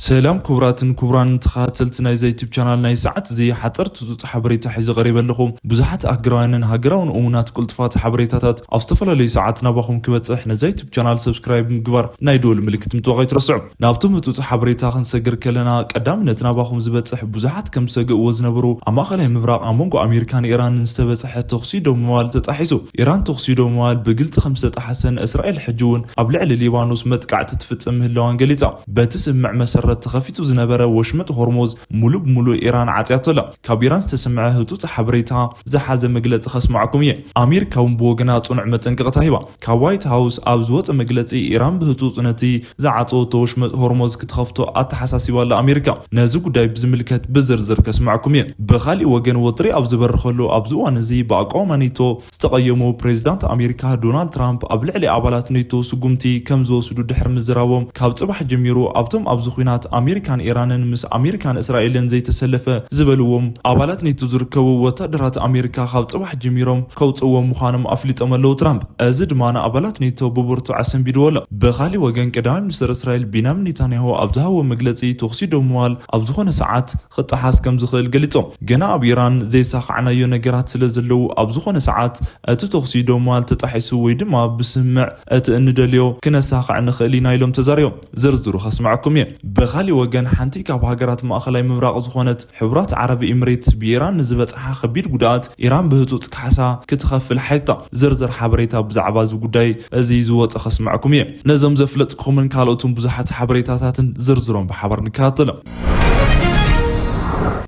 ሰላም ክቡራትን ክቡራን ተኸታተልቲ ናይዛ ዩቱብ ቻናል፣ ናይ ሰዓት እዚ ሓፀርቲ ፁፅ ሓበሬታ ሒዘ ቀሪበ ኣለኹ። ብዙሓት ኣህግራውያንን ሃገራውን እሙናት ቅልጡፋት ሓበሬታታት ኣብ ዝተፈላለዩ ሰዓት ናባኹም ክበፅሕ ነዛ ዩቱብ ቻናል ሰብስክራይብ ምግባር ናይ ደወል ምልክት ምጥዋቕ ኣይትረስዑ። ናብቶም ህፁፅ ሓበሬታ ክንሰግር ከለና ቀዳምነት ናባኹም ዝበፅሕ ብዙሓት ከም ዝሰገእዎ ዝነበሩ ኣብ ማእኸላይ ምብራቕ ኣብ መንጎ ኣሜሪካን ኢራንን ዝተበፅሐ ተኹሲ ደው ምባል ተጣሒሱ። ኢራን ተኹሲ ደው ምባል ብግልፂ ከም ዝተጣሓሰን እስራኤል ሕጂ እውን ኣብ ልዕሊ ሊባኖስ መጥቃዕቲ ትፍፅም ምህላዋን ገሊፃ። በቲ ስምምዕ መሰረት ተኸፊቱ ዝነበረ ወሽመጥ ሆርሞዝ ሙሉ ብሙሉ ኢራን ዓፅያቶ ኣላ። ካብ ኢራን ዝተሰምዐ ህፁፅ ሓበሬታ ዝሓዘ መግለፂ ከስማዕኩም እየ። ኣሜሪካ እውን ብወገና ፅኑዕ መጠንቀቕታ ሂባ። ካብ ዋይት ሃውስ ኣብ ዝወፀ መግለፂ ኢራን ብህፁፅ ነቲ ዝዓፀወቶ ወሽመጥ ሆርሞዝ ክትኸፍቶ ኣተሓሳሲባ ኣላ ኣሜሪካ። ነዚ ጉዳይ ብዝምልከት ብዝርዝር ከስማዕኩም እየ። ብኻሊእ ወገን ወጥሪ ኣብ ዝበረኸሉ ኣብዚ እዋን እዚ ብኣቃውማ ኔቶ ዝተቐየሙ ፕሬዚዳንት ኣሜሪካ ዶናልድ ትራምፕ ኣብ ልዕሊ ኣባላት ኔቶ ስጉምቲ ከም ዝወስዱ ድሕሪ ምዝራቦም ካብ ፅባሕ ጀሚሩ ኣብቶም ኣብዚ ኲናት ኣሜሪካን ኢራንን ምስ ኣሜሪካን እስራኤልን ዘይተሰለፈ ዝበልዎም ኣባላት ኔቶ ዝርከቡ ወታደራት ኣሜሪካ ካብ ፅባሕ ጀሚሮም ከውፅእዎም ምዃኖም ኣፍሊጦም ኣለዉ ትራምፕ። እዚ ድማ ንኣባላት ኔቶ ብብርቱዕ ኣሰንቢድዎ ኣሎ። ብኻሊእ ወገን ቀዳማይ ሚኒስትር እስራኤል ቢንያሚን ኔታንያሁ ኣብ ዝሃቦ መግለፂ ተኹሲ ደው ምባል ኣብ ዝኾነ ሰዓት ክጠሓስ ከም ዝኽእል ገሊጾም። ገና ኣብ ኢራን ዘይሳኻዕናዮ ነገራት ስለ ዘለዉ ኣብ ዝኾነ ሰዓት እቲ ተኹሲ ደው ምባል ተጣሒሱ ወይ ድማ ብስምምዕ እቲ እንደልዮ ክነሳኽዕ ንኽእል ኢና ኢሎም ተዛሪቦም። ዝርዝሩ ከስማዕኩም እየ። ብኻሊእ ወገን ሓንቲ ካብ ሃገራት ማእኸላይ ምብራቕ ዝኾነት ሕቡራት ዓረብ ኤምሬትስ ብኢራን ንዝበፅሓ ከቢድ ጉድኣት ኢራን ብህፁፅ ካሕሳ ክትኸፍል ሓይታ። ዝርዝር ሓበሬታ ብዛዕባ እዚ ጉዳይ እዚ ዝወፀ ከስማዕኩም እየ። ነዞም ዘፍለጥኩምን ካልኦትን ብዙሓት ሓበሬታታትን ዝርዝሮም ብሓባር ንከታተሎም።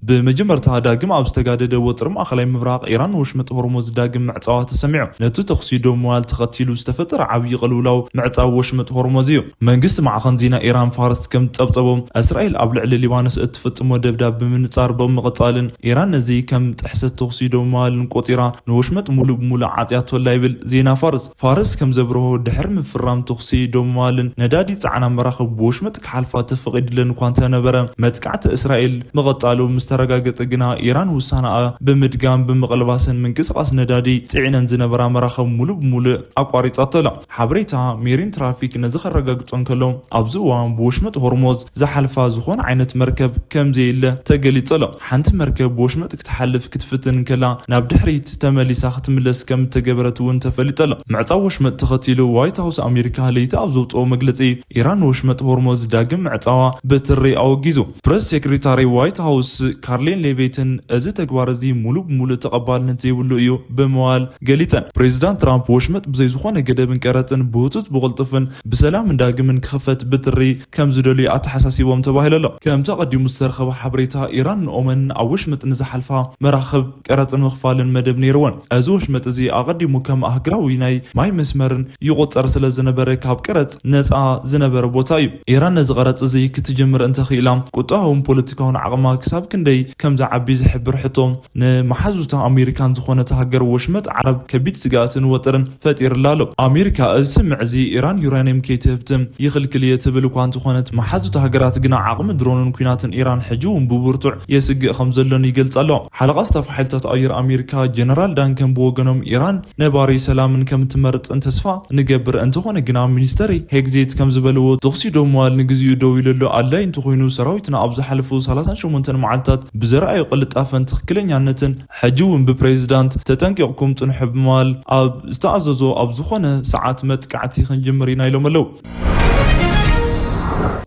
ብመጀመርታ ዳግም ኣብ ዝተጋደደ ወጥሪ ማእኸላይ ምብራቕ ኢራን ወሽመጥ ሆርሞዝ ዳግም ምዕፃዋ ተሰሚዑ። ነቲ ተኹሲ ደው ምባል ተኸቲሉ ዝተፈጠረ ዓብዪ ቅልውላው ምዕፃው ወሽመጥ ሆርሞዝ እዩ። መንግስቲ ማዕኸን ዜና ኢራን ፋርስ ከም ዝፀብፀቦ እስራኤል ኣብ ልዕሊ ሊባኖስ እትፍፅሞ ደብዳብ ብምንፃር ብምቕፃልን ኢራን ነዚ ከም ጥሕሰት ተኹሲ ደው ምባልን ቆፂራ ንወሽመጥ ሙሉ ብሙሉ ዓፅያቶ ኣላ ይብል ዜና ፋርስ። ፋርስ ከም ዘብርሆ ድሕሪ ምፍራም ተኹሲ ደው ምባልን ነዳዲ ፃዕና መራኽብ ብወሽመጥ ክሓልፋ ተፈቒድለን እኳ እንተነበረ መጥቃዕቲ እስራኤል ምቕፃሉ ምስ ተረጋገፀ ግና ኢራን ውሳነኣ ብምድጋም ብምቕልባሰን ምንቅስቓስ ነዳዲ ፅዒነን ዝነበራ መራኽብ ሙሉ ብሙሉእ ኣቋሪፃቶ ኣላ። ሓበሬታ ሜሪን ትራፊክ ነዚ ከረጋግጾ እንከሎ ኣብዚ እዋን ብወሽመጥ ሆርሞዝ ዝሓልፋ ዝኾነ ዓይነት መርከብ ከም ዘየለ ተገሊጹ ኣሎ። ሓንቲ መርከብ ብወሽመጥ ክትሓልፍ ክትፍትን እንከላ ናብ ድሕሪት ተመሊሳ ክትምለስ ከም እተገበረት እውን ተፈሊጡ ኣሎ። ምዕጻው ወሽመጥ ተኸቲሉ ዋይት ሃውስ ኣሜሪካ ለይቲ ኣብ ዘውጽኦ መግለጺ ኢራን ንወሽመጥ ሆርሞዝ ዳግም ምዕጻዋ ብትሪ ኣወጊዙ። ፕረስ ሴክሬታሪ ዋይት ሃውስ ካርሊን ሌቬትን እዚ ተግባር እዚ ሙሉ ብሙሉ ተቐባልነት ዘይብሉ እዩ ብምባል ገሊጸን። ፕሬዚዳንት ትራምፕ ወሽመጥ ብዘይ ዝኾነ ገደብን ቀረጽን ብህጹጽ ብቕልጡፍን ብሰላምን ዳግምን ክኽፈት ብትሪ ከም ዝደልዩ ኣተሓሳሲቦም ተባሂሉ ኣሎ። ከምቲ ኣቐዲሙ ዝተረኸበ ሓበሬታ፣ ኢራን ንኦመን ኣብ ወሽመጥ ንዝሓልፋ መራኽብ ቀረጽን ምኽፋልን መደብ ነይርወን። እዚ ወሽመጥ እዚ ኣቐዲሙ ከም ኣህግራዊ ናይ ማይ መስመርን ይቑጸር ስለ ዝነበረ ካብ ቀረጽ ነጻ ዝነበረ ቦታ እዩ። ኢራን ነዚ ቀረጽ እዚ ክትጅምር እንተኽኢላ ቁጠባውን ፖለቲካውን ዓቕማ ክሳብ ክንደይ ከም ዝዓቢ ዝሕብር ሕቶ ንመሓዙታ ኣሜሪካን ዝኾነት ሃገር ወሽመጥ ዓረብ ከቢድ ስግኣትን ወጥርን ፈጢርላ ኣሎ። ኣሜሪካ እዚ ስምዕ እዚ ኢራን ዩራኒየም ከይትህብትም ይኽልክል እየ ትብል እኳ እንተኾነት መሓዙታ ሃገራት ግና ዓቕሚ ድሮንን ኲናትን ኢራን ሕጂ እውን ብብርቱዕ የስግእ ከም ዘሎን ይገልጻ ኣለዋ። ሓለቓ ስታፍ ሓይልታት ኣየር ኣሜሪካ ጀነራል ዳንከን ብወገኖም ኢራን ነባሪ ሰላምን ከም ትመርጽን ተስፋ ንገብር። እንተኾነ ግና ሚኒስተር ሄግዜት ከም ዝበልዎ ተኹሲ ደው ምባል ንግዚኡ ደው ኢሉ ኣሎ። ኣድላይ እንተኾይኑ ሰራዊትና ኣብ ዝሓለፉ ሰላሳን ሸሞንተን መዓልታት ብዘርኣዮ ቅልጣፈን ትኽክለኛነትን ሕጂ እውን ብፕሬዚዳንት ተጠንቂቕኩም ጽንሑ ብምባል ኣብ ዝተኣዘዞ ኣብ ዝኾነ ሰዓት መጥቃዕቲ ክንጅምር ኢና ኢሎም ኣለዉ።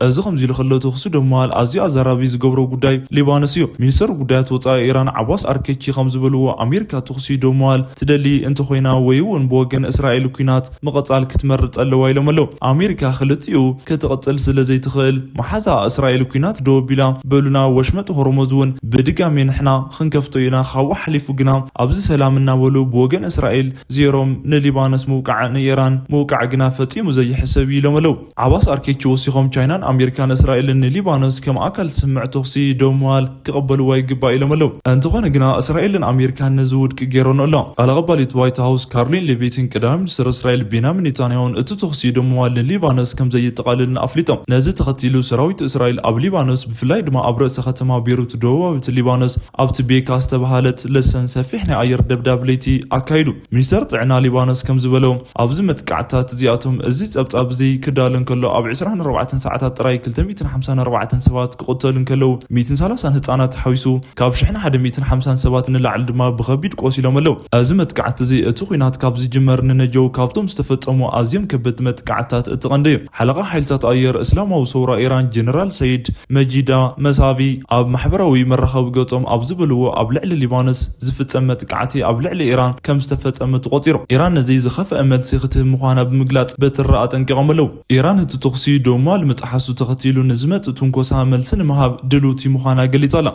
እዚ ከምዚ ኢሉ ከሎ ተኹሲ ደው ምባል ኣዝዩ ኣዛራቢ ዝገብሮ ጉዳይ ሊባኖስ እዩ። ሚኒስተር ጉዳያት ወጻኢ ኢራን ዓባስ ኣርኬቺ ከም ዝበልዎ ኣሜሪካ ተኹሲ ደው ምባል ትደሊ እንተኾይና ወይ እውን ብወገን እስራኤል ኲናት ምቕጻል ክትመርጽ ኣለዋ ኢሎም ኣለዉ። ኣሜሪካ ክልቲኡ ክትቕጽል ስለ ዘይትኽእል መሓዛ እስራኤል ኲናት ደው ኣቢላ በሉና ወሽመጥ ሆርሙዝ እውን ብድጋሜ ንሕና ክንከፍቶ ኢና፣ ካብኡ ሓሊፉ ግና ኣብዚ ሰላም እናበሉ ብወገን እስራኤል ዜሮም ንሊባኖስ ምውቃዕ ንኢራን ምውቃዕ ግና ፈጺሙ ዘይሕሰብ እዩ ኢሎም ኣለዉ። ዓባስ ኣርኬቺ ወሲኾም ቻይናን ኣሜሪካን እስራኤልን ንሊባኖስ ከም ኣካል ስምምዕ ተኹሲ ደው ምባል ክቕበልዋ ይግባእ ኢሎም ኣለዉ። እንተኾነ ግና እስራኤልን ኣሜሪካን ነዚ ውድቂ ገይረን ኣሎ። ቃል ኣቐባሊት ዋይት ሃውስ ካርሊን ሌቪትን ቀዳማይ ሚኒስትር እስራኤል ቤንያሚን ኔታንያሁን እቲ ተኹሲ ደው ምባል ንሊባኖስ ከም ዘየጠቓልልን ኣፍሊጦም። ነዚ ተኸቲሉ ሰራዊት እስራኤል ኣብ ሊባኖስ ብፍላይ ድማ ኣብ ርእሰ ከተማ ቤሩት ደቡባዊት ሊባኖስ ኣብቲ ቤካ ዝተባህለት ለሰን ሰፊሕ ናይ ኣየር ደብዳብ ለይቲ ኣካይዱ። ሚኒስተር ጥዕና ሊባኖስ ከም ዝበሎ ኣብዚ መጥቃዕትታት እዚኣቶም እዚ ጸብጻብ እዚ ክዳሎ እንከሎ ኣብ ዕስራን ኣርባዕተን ሰዓታት ጥራይ ክልተ ሚእትን ሓምሳን ኣርባዕተን ሰባት ክቕተሉ እንከለዉ፣ ሚእትን ሰላሳን ህጻናት ሓዊሱ ካብ ሽሕን ሓደ ሚእትን ሓምሳን ሰባት ንላዕሊ ድማ ብኸቢድ ቆሲሎም ኣለዉ። እዚ መጥቃዕቲ እዚ እቲ ኲናት ካብ ዝጅመር ንነጀው ካብቶም ዝተፈጸሙ ኣዝዮም ከበድቲ መጥቃዕትታት እቲ ቀንዲ እዩ። ሓለቓ ሓይልታት ኣየር እስላማዊ ሰውራ ኢራን ጀነራል ሰይድ መጂዳ መሳቪ ኣብ ማሕበራዊ መራኸቢ ገጾም ኣብ ዝበልዎ፣ ኣብ ልዕሊ ሊባኖስ ዝፍጸም መጥቃዕቲ ኣብ ልዕሊ ኢራን ከም ዝተፈጸመ ተቖጺሩ። ኢራን ነዚ ዝኸፍአ መልሲ ክትህብ ምዃና ብምግላጽ በትሪ ኣጠንቂቖም ኣለዉ። ኢራን እቲ ተኹሲ ደው ምባል ምጥሓሱ ተኸቲሉ ንዝመጽእ ትንኮሳ መልሲ ንምሃብ ድልውቲ ምዃና ገሊጻ ኣላ።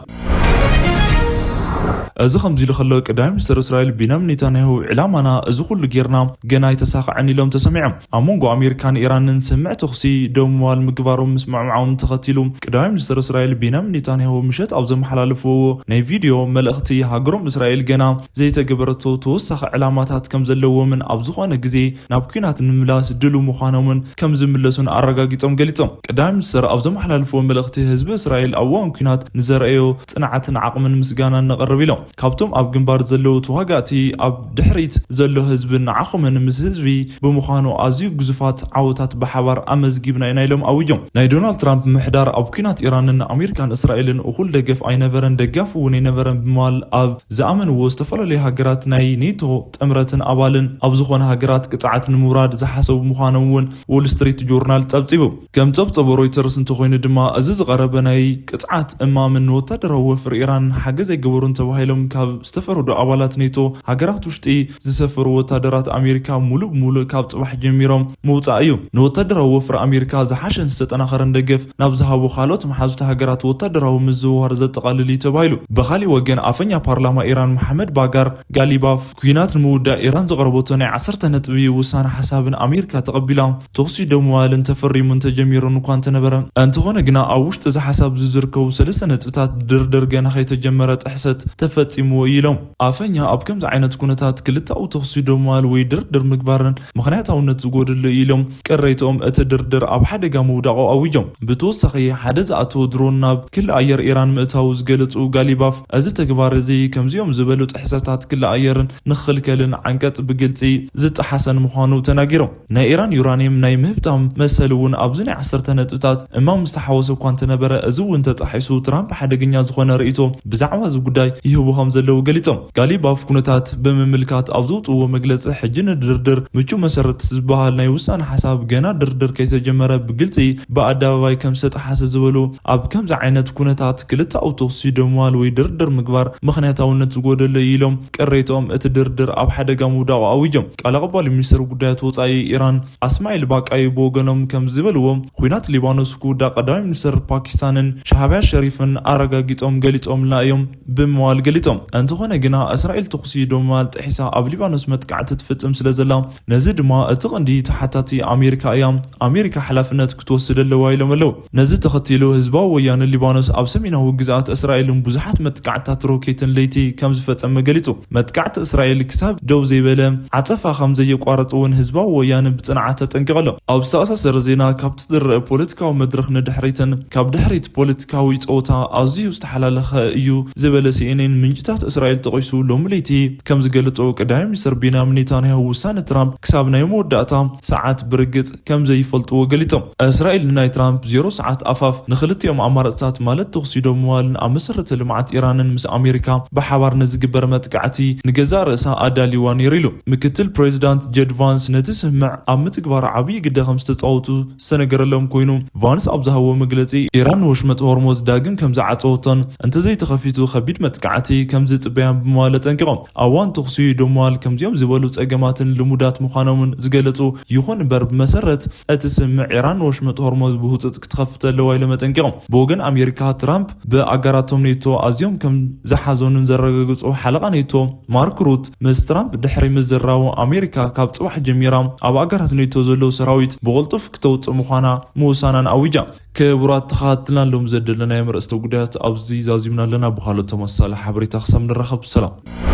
እዚ ከምዚ ኢሉ ከሎ፣ ቀዳማይ ሚኒስትር እስራኤል ቢንያሚን ኔታንያሁ፣ ዕላማና እዚ ኩሉ ጌርና ገና ኣይተሳኽዐን ኢሎም ተሰሚዖም። ኣብ መንጎ ኣሜሪካን ኢራንን ስምዕ ተኹሲ ደው ምባል ምግባሮም ምስምዕምዖም ተኸቲሉ፣ ቀዳማይ ሚኒስትር እስራኤል ቢንያሚን ኔታንያሁ ምሸት ኣብ ዘመሓላለፍዎ ናይ ቪድዮ መልእኽቲ፣ ሃገሮም እስራኤል ገና ዘይተገበረቶ ተወሳኺ ዕላማታት ከም ዘለዎምን ኣብ ዝኾነ ግዜ ናብ ኲናት ንምምላስ ድሉ ምዃኖምን ከም ዝምለሱን ኣረጋጊጾም ገሊጾም። ቀዳማይ ሚኒስትር ኣብ ዘመሓላለፍዎ መልእኽቲ፣ ህዝቢ እስራኤል ኣብ እዋን ኲናት ንዘርኣዮ ጽንዓትን ዓቕምን ምስጋና ነቕርብ ኢሎም። ካብቶም ኣብ ግንባር ዘለዉ ተዋጋእቲ ኣብ ድሕሪት ዘሎ ህዝቢ ንዓኹምን ምስ ህዝቢ ብምዃኑ ኣዝዩ ግዙፋት ዓወታት ብሓባር ኣመዝጊብና ኢና ኢሎም ኣዊጆም። ናይ ዶናልድ ትራምፕ ምሕዳር ኣብ ኲናት ኢራንን ኣሜሪካን እስራኤልን እኹል ደገፍ ኣይነበረን፣ ደጋፊ እውን ኣይነበረን ብምባል ኣብ ዝኣመንዎ ዝተፈላለዩ ሃገራት ናይ ኔቶ ጥምረትን ኣባልን ኣብ ዝኾነ ሃገራት ቅጽዓት ንምውራድ ዝሓሰቡ ምዃኖም እውን ዎል ስትሪት ጆርናል ጸብጺቡ። ከም ጸብጸቦ ሮይተርስ እንተኾይኑ ድማ፣ እዚ ዝቐረበ ናይ ቅጽዓት እማምን ንወታደራዊ ወፍሪ ኢራን ሓገዝ ኣይገበሩን ተባሂሎም ካብ ዝተፈረዱ ኣባላት ኔቶ ሃገራት ውሽጢ ዝሰፈሩ ወታደራት ኣሜሪካ ሙሉእ ብሙሉእ ካብ ጽባሕ ጀሚሮም ምውጻእ እዩ። ንወታደራዊ ወፍሪ ኣሜሪካ ዝሓሸን ዝተጠናኸረን ደገፍ ናብ ዝሃቡ ካልኦት መሓዙት ሃገራት ወታደራዊ ምዝውዋር ዘጠቓልል እዩ ተባሂሉ። ብኻሊእ ወገን፣ ኣፈኛ ፓርላማ ኢራን መሓመድ ባጋር ጋሊባፍ፣ ኲናት ንምውዳእ ኢራን ዘቕረበቶ ናይ ዓሰርተ ነጥቢ ውሳነ ሓሳብን ኣሜሪካ ተቐቢላ ተኹሲ ደው ምባልን ተፈሪሙ እንተጀሚሩን እኳ እንተነበረ፣ እንተኾነ ግና ኣብ ውሽጢ እዚ ሓሳብ እዚ ዝርከቡ ሰለስተ ነጥብታት ድርድር ገና ከይተጀመረ ጥሕሰት ተፈጺምዎ እዩ ኢሎም። ኣፈኛ ኣብ ከምዚ ዓይነት ኩነታት ክልተኣዊ ተኹሲ ደው ምባል ወይ ድርድር ምግባርን ምኽንያታውነት ዝጎደሎ እዩ ኢሎም ቅሬትኦም እቲ ድርድር ኣብ ሓደጋ ምውዳቑ ኣዊጆም። ብተወሳኺ ሓደ ዝኣተወ ድሮን ናብ ክሊ ኣየር ኢራን ምእታዉ ዝገለጹ ጋሊባፍ፣ እዚ ተግባር እዚ ከምዚኦም ዝበሉ ጥሕሰታት ክሊ ኣየርን ንኽልከልን ዓንቀጽ ብግልጺ ዝጠሓሰን ምዃኑ ተናጊሮም። ናይ ኢራን ዩራኒየም ናይ ምህብታም መሰል እውን ኣብዚ ናይ ዓሰርተ ነጥብታት እማም ዝተሓወሰ እኳ እንተነበረ፣ እዚ እውን ተጣሒሱ ትራምፕ ሓደገኛ ዝኾነ ርእይቶ ብዛዕባ እዚ ጉዳይ ይህቡ ከም ዘለዉ ገሊጾም። ጋሊባፍ ኩነታት ብምምልካት ኣብ ዘውፅእዎ መግለፂ፣ ሕጂ ንድርድር ምቹ መሰረት ዝበሃል ናይ ውሳነ ሓሳብ ገና ድርድር ከይተጀመረ ብግልፂ ብኣደባባይ ከም ዝተጠሓሰ ዝበሉ፣ ኣብ ከምዚ ዓይነት ኩነታት ክልተኣዊ ተኹሲ ደው ምባል ወይ ድርድር ምግባር ምኽንያታውነት ዝጎደሎ እዩ ኢሎም ቅሬትኦም እቲ ድርድር ኣብ ሓደጋ ምውዳቑ ኣዊጆም። ቃል ኣቐባሊ ሚኒስትር ጉዳያት ወፃኢ ኢራን ኣስማኤል ባቃዩ ብወገኖም ከም ዝበልዎ፣ ኲናት ሊባኖስ ክውዳእ ቀዳማይ ሚኒስትር ፓኪስታንን ሻህባዝ ሸሪፍን ኣረጋጊጾም ገሊጾምልና እዮም ብምባል ገሊጾም። እንተኾነ ግና፣ እስራኤል ተኹሲ ደው ምባል ጥሒሳ ኣብ ሊባኖስ መጥቃዕቲ ትፍጽም ስለ ዘላ፣ ነዚ ድማ እቲ ቀንዲ ተሓታቲ ኣሜሪካ እያ። ኣሜሪካ ሓላፍነት ክትወስድ ኣለዋ ኢሎም ኣለዉ። ነዚ ተኸቲሉ፣ ህዝባዊ ወያነ ሊባኖስ ኣብ ሰሜናዊ ግዝኣት እስራኤልን ብዙሓት መጥቃዕትታት ሮኬትን ለይቲ ከም ዝፈጸመ ገሊጹ። መጥቃዕቲ እስራኤል ክሳብ ደው ዘይበለ፣ ዓጸፋ ከም ዘየቋርጽ እውን ህዝባዊ ወያነ ብጽንዓት ኣጠንቂቑ ኣሎ። ኣብ ዝተኣሳሰረ ዜና፣ ካብቲ ዝረአ ፖለቲካዊ መድረኽ ንድሕሪትን ካብ ድሕሪት ፖለቲካዊ ጸወታ ኣዝዩ ዝተሓላለኸ እዩ ዝበለ ሲ ኤን ኤን ምንጭታት እስራኤል ጠቒሱ፣ ሎሚ ለይቲ ከም ዝገለጾ፣ ቀዳማይ ሚኒስትር ቤንያሚን ኔታንያሁ ውሳነ ትራምፕ ክሳብ ናይ መወዳእታ ሰዓት ብርግጽ ከም ዘይፈልጥዎ ገሊጾም። እስራኤል ንናይ ትራምፕ ዜሮ ሰዓት ኣፋፍ ንኽልቲኦም ኣማራጽታት፣ ማለት ተኹሲ ደው ምባልን ኣብ መሰረተ ልምዓት ኢራንን ምስ ኣሜሪካ ብሓባር ንዝግበር መጥቃዕቲ ንገዛእ ርእሳ ኣዳልይዋ ነይሩ ኢሉ። ምክትል ፕሬዚዳንት ጀድ ቫንስ ነቲ ስምምዕ ኣብ ምትግባር ዓብዪ ግደ ከም ዝተጻወቱ ዝተነገረሎም ኮይኑ፣ ቫንስ ኣብ ዝሃብዎ መግለጺ፣ ኢራን ንወሽመጥ ሆርሞዝ ዳግም ከም ዝዓጸወቶን እንተዘይተኸፊቱ ከቢድ መጥቃዕቲ ከም ዝጽበያን ብምባል ኣጠንቂቖም። ኣብ እዋን ተኹሲ ደው ምባል ከምዚኦም ዝበሉ ጸገማትን ልሙዳት ምዃኖምን ዝገለጹ ይኹን እምበር፣ ብመሰረት እቲ ስምምዕ ኢራን ንወሽመጥ ሆርሞዝ ብህጹጽ ክትኸፍት ኣለዋ ኢሎም ኣጠንቂቖም። ብወገን ኣሜሪካ፣ ትራምፕ ብኣጋራቶም ኔቶ ኣዝዮም ከም ዝሓዘኑን ዘረጋግጹ ሓለቓ ኔቶ ማርክ ሩት፣ ምስ ትራምፕ ድሕሪ ምዝራቡ፣ ኣሜሪካ ካብ ጽባሕ ጀሚራ ኣብ ኣጋራት ኔቶ ዘለዉ ሰራዊት ብቕልጡፍ ክተውጽእ ምዃና ምውሳናን ኣዊጃ። ክቡራት ተኸታተልትና፣ ሎም ዘደለናዮም ርእስተ ጉዳያት ኣብዚ ዛዚምና ኣለና። ብኻልኦት ተመሳሳሊ ሓበሬታ ክሳብ ንራኸብ፣ ሰላም።